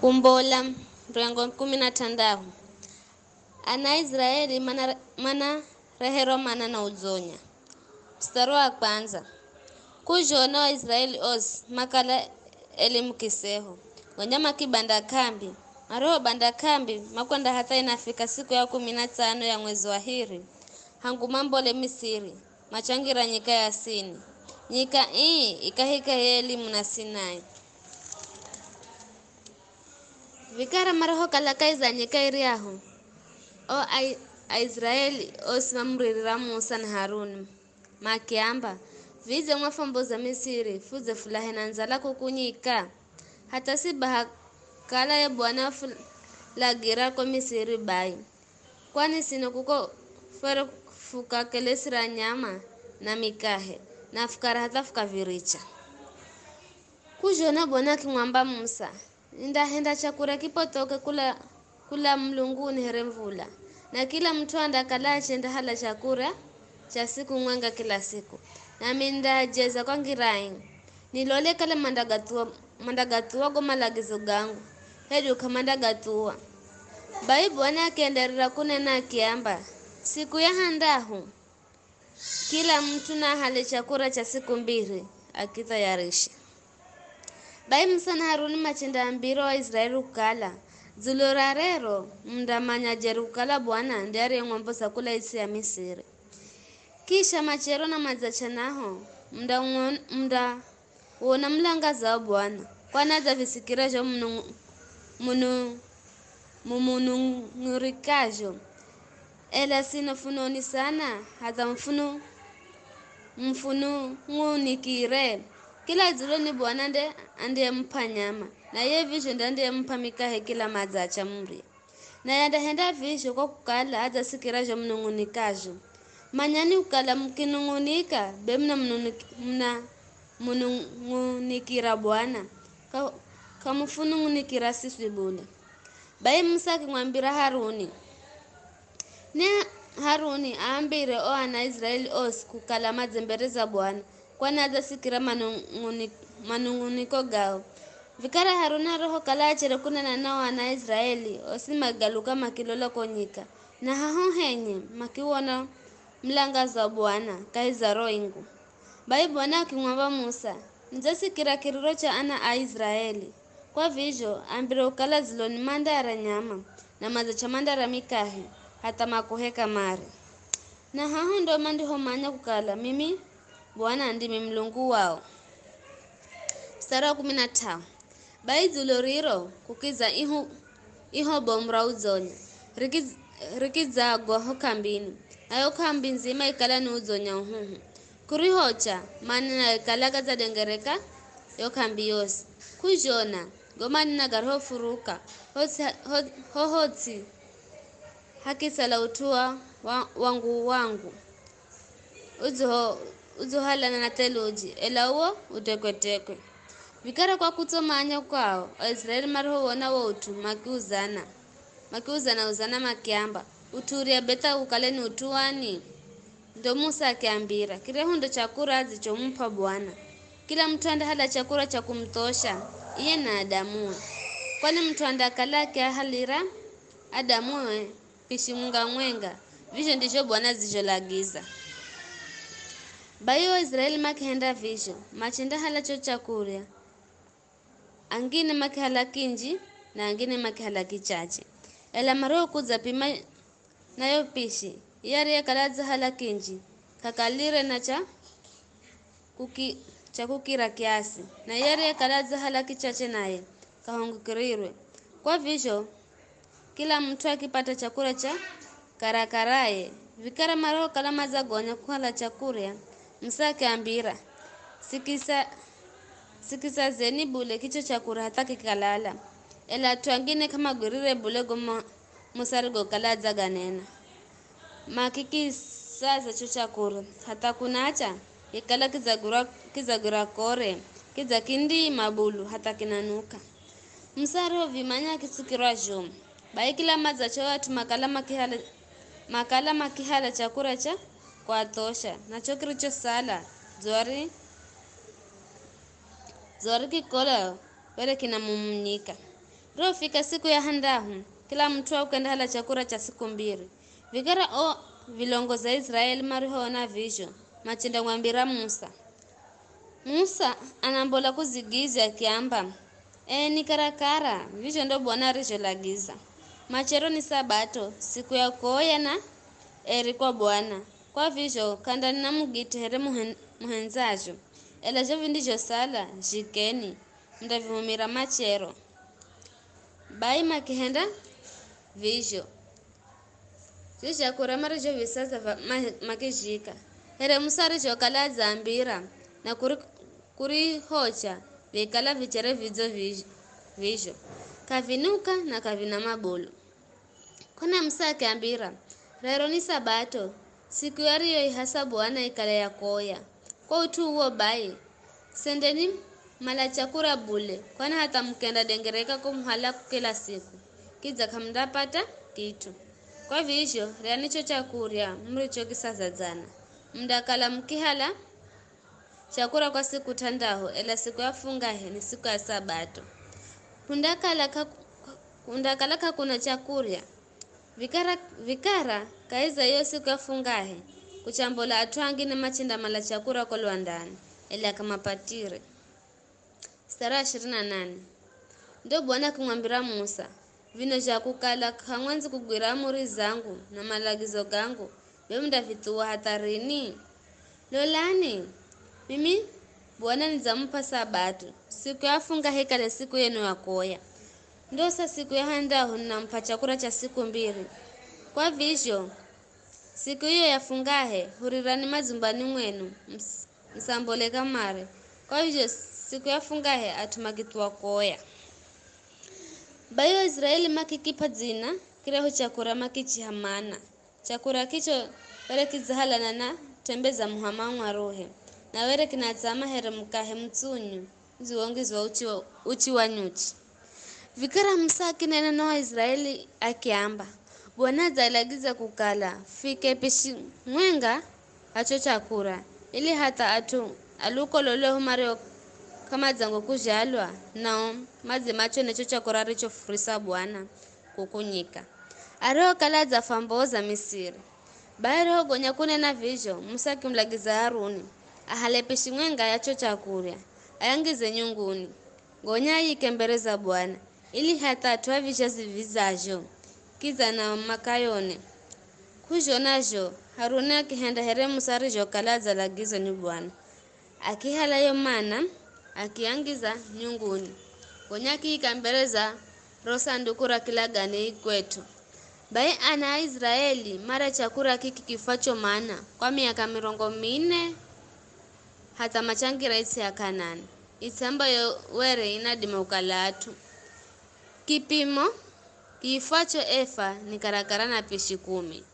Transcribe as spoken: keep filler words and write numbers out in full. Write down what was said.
Kumbola, mrengo kumi na tandahu. Ana Israeli mana, mana reherwa mana na udzonya. Mstari wa kwanza. Kuzhona Waisraeli osi makala elimu kiseho. Gonya makibanda kambi. Maroho banda kambi, makwenda hatha inafika siku ya kumi na tsano ya mwezi wa hiri, hangu mambole Misiri, machangira nyika ya Sini. Nyika ii ikahika ye elimu na Sinai. Vikara maroho kala kahi za nyika iryahu, o Ai-, Aisraeli osi mamuririra Musa na Haruni, makiamba, "Vidze mwafwamboza Misiri, fudze fulahe na ndzala kuku nyika? Hatha si baha kala ye Bwana fulagira ko Misiri bai. Kwani sino kuko fwere fukakelesira nyama na mikahe, na fukara hatha fukaviricha." Kuzhona Bwana akimwamba Musa, "Nindahenda chakurya kipothoke kula, kula mlunguni here mvula, na kila mut'u andakala achenda hala chakurya cha siku mwenga kila siku, nami nindaajeza kwa ngira ii, nilole kala mandagathuwa, mandagathuwa go malagizo gangu, hedu k'amandagathuwa." Bai Bwana akienderera kunena akiamba, "Siku ya handahu, kila mut'u naahale chakurya cha siku mbiri akithayarishe." Bai Musa na Haruni machendaambira o Aisraeli kukala, "Dzulu ra rero mundamanya jeri kukala Bwana nde ariyemwamboza kula its'i ya Misiri. Kisha machero na madzacha naho mundamwon-, mundawona mulangaza wa Bwana, kwani adzavisikira zho munu-, munu-, mumunung'urikazho. Ela sino funoni sana, hatha mfunu-, mfunung'unikire. Kila dzulu ni Bwana nde andiyemup'a nyama, na ye vizho nde andiyemup'a mikahe kila madzacha murye. Naye andahenda vizho kwa kukala adzasikira zho munung'unikazho. Manyani kukala mukinung'unika, be muna mununi-, muna munung'unikira Bwana, ka-, k'amufunung'unikira siswi bule." Bai Musa akimwambira Haruni, "Ni Haruni aambire o ana Israeli osi kukala madze mbere za Bwana, kwani adzasikira manung'uni-, manung'uniko gao." Vikara Haruni arihokala achere kunena na o ana Israeli, osi makigaluka makilola ko nyika, na haho henye makiwona mulangaza wa Bwana kahi za ro ingu. Bai Bwana akimwamba Musa, "Nidzasikira kiriro cha ana a Israeli. Kwa vizho, ambire ukala dzuloni mandara nyama, na madzacha mandara mikahe, hatha makohe kamare. Na haho ndo mandihomanya kukala mimi Bwana ndimi Mulungu wao." Mstari wa kumi na tano. Bai dzulo riro kukidza ihu-, iho bomu ra udzonya, rikidz-, rikidzagwa ho k'ambini, nayo k'ambi ndzima ikala ni udzonya uhuhu. Kurihocha, manina ikala gadzadengereka yo k'ambi yosi. Kuzhona, go manina garihofuruka, hotsi, ho-, hohotsi hakisala ut'u wa, wa, wangu-wangu, udzo-, udzohalana na theluji, ela uwo utekwe-tekwe. Vikara kwa kutsomanya kwao, Aisraeli marihowona wo ut'u, makiuzana, makiuzana-uzana makiamba, "Ut'u urya be tha ukale ni ut'u wani?" Ndo Musa akiambira, "Kiryahu ndo chakurya adzichomup'a Bwana. Kila mut'u andahala chakurya cha kumuthosha, iye na adamue. Kwani mut'u andakala akiahalira adamue pishi mwenga-mwenga, vizho ndizho Bwana adzizholagiza." Bai o Aisraeli makihenda vizho, machendahala cho chakurya, angine makihala kinji, na angine makihala kichache. Ela marihokudzapima nayo pishi, iye ariyekala adzahala kinji, k'akalire na cha kuki-, cha kukira kiasi, na iye ariyekala adzahala kichache naye, k'ahungukirirwe. Kwa vizho, kila mut'u akipata chakurya cha karakaraye. Vikara marihokala madzagonya kuhala chakurya, Musa akiambira, "Sikisa, sikisazeni bule kicho chakurya hatha kikalala." Ela at'u angine k'amagwirire bule go ma-, Musa arigokala adzaganena. Makikisaza cho chakurya, hatha kunacha, kikala kidzagwira, kidzagwira kore, kidza kindii mabulu, hatha kinanuka. Musa arihovimanya akitsukirwa zhomu. Bai kila madzacho at'u makala makihala, makala makihala chakurya cha kwathosha, na cho kirichosala, dzuwa ri-, dzuwa rikikola, were kinamumunyika. Rofika siku ya handahu, kila mut'u akwendahala chakura cha siku mbiri. Vikara o vilongozi a Israeli marihoona vizho, machendamwambira Musa. Musa anambola kuzigizya akiamba, "Ee, ni karakara, vizho ndo Bwana arizholagiza. Machero ni Sabato, siku ya kuoya na eri kwa Bwana. Kwa vizho, k'andani na mugiti here muhen- muhendzazho, ela zho vindizhosala, zhikeni, mundavihumira machero." Bai makihenda vizho. Zho zhakura marizhovisaza va- ma- makizhika, here Musa arizhokala adzaambira, na kuri- kurihocha vikala vichere vidzo vizho, vizho. K'avinuka na k'avina mabulu. Kona Musa akiambira, "Rero ni Sabato, siku yariyoihasabu ana ikale ya kuoya. Kwa ut'u uwo bai, sendeni mala chakura bule, kwani hatha mukenda dengereka ko muhala kila siku, kidza k'amundapata kit'u. Kwa vizho, ryani cho chakurya murichokisaza dzana, mundakala mukihala chakura kwa siku t'andahu, ela siku ya fungahe ni siku ya Sabato. Kundakala k'aku- kundakala k'akuna chakurya." Vikara, vikara kahi za iyo siku ya fungahe, kuchambola at'u angine machendamala chakura ko lwandani, ela k'amapatire. Mstari wa ishirini na nane. Ndo Bwana akimwambira Musa, "Vino zha kukala k'amwendzi kugwira amuri zangu na malagizo gangu, be mundavithuwa hatha rini? Lolani, mimi Bwana nidzamup'a Sabato, siku ya fungahe ikale siku yenu ya kuoya. Ndosa siku ya handahu ninamup'a chakura cha siku mbiri. Kwa vizho, siku iyo ya fungahe, hurirani madzumbani mwenu, ms- musambole kamare." Kwa vizho, siku ya fungahe at'u makithuwa kuoya. Bai Waisraeli makikip'a dzina kiryahu chakura makichiha mana. Chakura kicho were kidzahalana na tembe za muhama wa mwaruhe, na were kinatsama here mukahe mutsunyu udziwongizwa uchi wa, uchi wa nyuchi. Vikara Musa akinena na Waisraeli akiamba, "Bwana adzalagiza kukala fike pishi mwenga acho chakura, ili hatha at'u alukololwehu mario k'amadzango kuzhalwa, nao madze machone cho chakura arichofurisa Bwana kukunyika, arihokala adzafwa mboo za Misiri." Bai arihogonya kunena vizho, Musa akimulagiza Haruni ahale pishi mwenga ya cho chakurya, ayangize nyunguni, gonya ayike mbere za Bwana, ili hatha at'u a vizhazi vizazho kidza nao makayone. K'uzhona zho, Haruni akihenda here Musa arizhokala adzalagizwa ni Bwana. Akihala yo mana, akiyangiza nyunguni, gonya akiika mbere za ro sanduku ra kilagane ikwet'o. Bai ana a Israeli marya chakura kiki kifwacho mana kwa miaka mirongo mine, hatha machangira its'i ya K'anani, its'i ambayo were inadima kukala at'u. Kipimo kiifwacho efa ni karakara na pishi kumi.